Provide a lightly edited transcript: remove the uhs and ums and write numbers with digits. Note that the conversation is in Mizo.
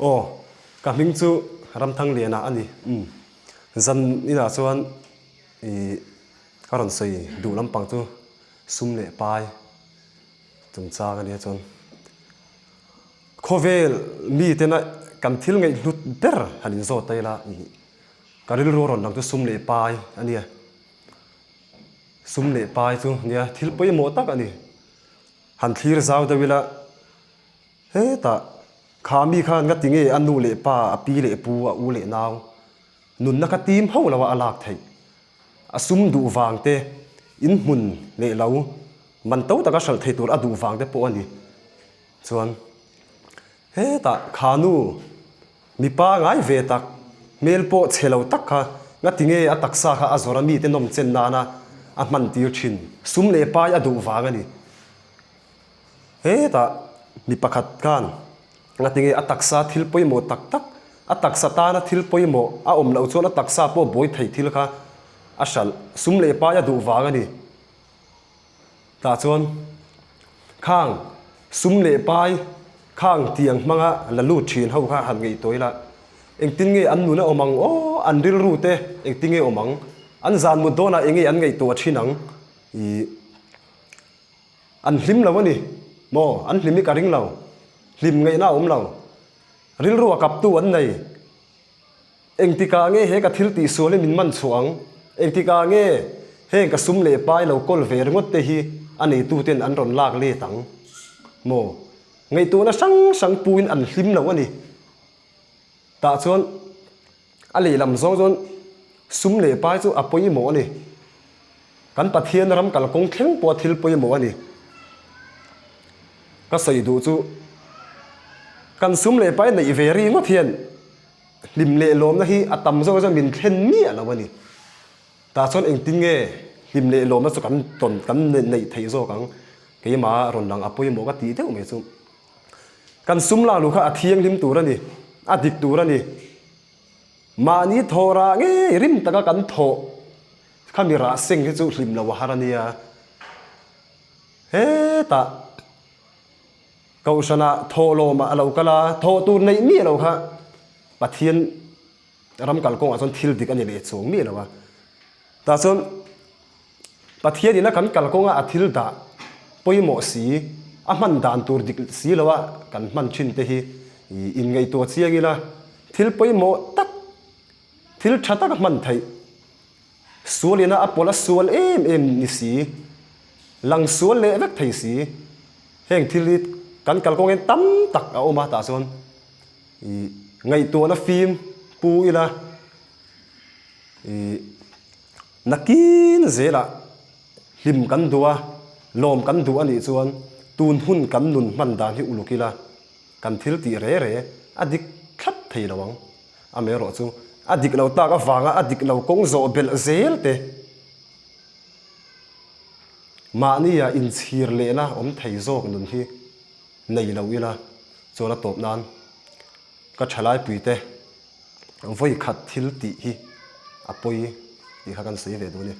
Aw, ka hming chu Ramthangliana a ni. Umm, zan inah chuan ih ka rawn sawi duh lampang chu sum leh pai chungchang a nia chuan khawvel mitena kan thil ngaihhlut ber han inzawt ta ila ih ka rilru a rawn lang chu sum leh pai a nia. Sum leh pai chu nia thil pawimawh tak a ni. Han thlir zau deuh ila hetah kha mi khan nga ti nge a nu leh pa, a pi leh pu, a u leh nau nunna kha tim ho lo a a lak theih. A sum duh vang te, in hmun leh lo man to taka hralh thei tur a duh vang te pawh a ni. Chuan hetah kha nu mipa ngai ve tak, hmel pawh chhe lo tak kha nga ti nge a taksa kha a zawrh a mite nawm chen nana a hman tir thin. Sum leh pai a duh vang a ni. Hetah mi pakhat khan nga ti nge a taksa thil pawimawh tak tak, a taksa tana thil pawimawh a awm loh chuan a taksa pawh buai thei thil kha a hralh. Sum leh pai a duh vang a ni. Tah chuan khang sum leh pai khang tiang hmanga la lut thin ho kha han ngaihtuah ila, engtin nge an nun a awm ang aw, an rilru te engtin nge awm ang, an zan mut dawnah eng nge an ngaihtuah thin ang ih an hlim lo a ni maw, an hlim hi ka ring lo, hlim ngaihna a awm lo, rilru a kaptu an nei. Engtikah nge he ka thil tih sual hi min man chhuah ang? Engtikah nge heng ka sum leh pai lo kawl ve ringawt te hi a neituten an rawn lak let ang? Maw? Ngaihtuahna hrang hrang puin an hlim lo a ni. Tah chuan a lehlam zawng chuan sum leh pai chu a pawimawh a ni. Kan Pathian ram kalkawng thleng pawha thil pawimawh a ni. Ka sawi duh chu kan sum leh pai neih ve ringawt hian hlim leh lawmna hi a tam zawk chuan min thlen miah lo a ni. Tah chuan engtin nge hlim leh lawmna chu kan tawn kan neih theih zawk ang? Keimah rawn lang a pawimawh ka tih deuh mai chu. Kan sum lak luh kha a thianghlim tur a ni, a dik tur a ni. Mahni thawh rah ngei rim taka kan thawh khami rah seng hi chu hlim lo a har a nia. Hetah Kohhranah thawhlawmah a lo kal a, thawh tur neih miah lo kha Pathian ram kalkawngah chuan thil dik a ni leh chuang miah lo a. Tah chuan Pathian ina kan kalkawnga a thil dah pawimawh si, a hman dan tur dik si loa kan hman thin te hi inngaihtuah chiang ila thil pawimawh tak, thil tha taka hman theih Sual ina a pawlh a sual em em ni si, lang sual leh vek thei si. Heng thil hi kan kalkawng hian tam tak a awm a, tah chuan ih ngaihtuahna fim pu ila ih nakin zelah hlim kan duh a, lawm kan duh a nih chuan tun hun kan nun hman dan hi uluk ila kan thil tih re re a dik thlap thei lo ang. Amaherawh chu a dik lo tak avanga a dik lo kawng zawh belh zel te mahnia inchhir lehna awm thei zawk nun hi nei lo ila chuan a tawp nan ka thalai te vawi khat thil tih hi a pawi tih kha kan sawi ve duh a ni.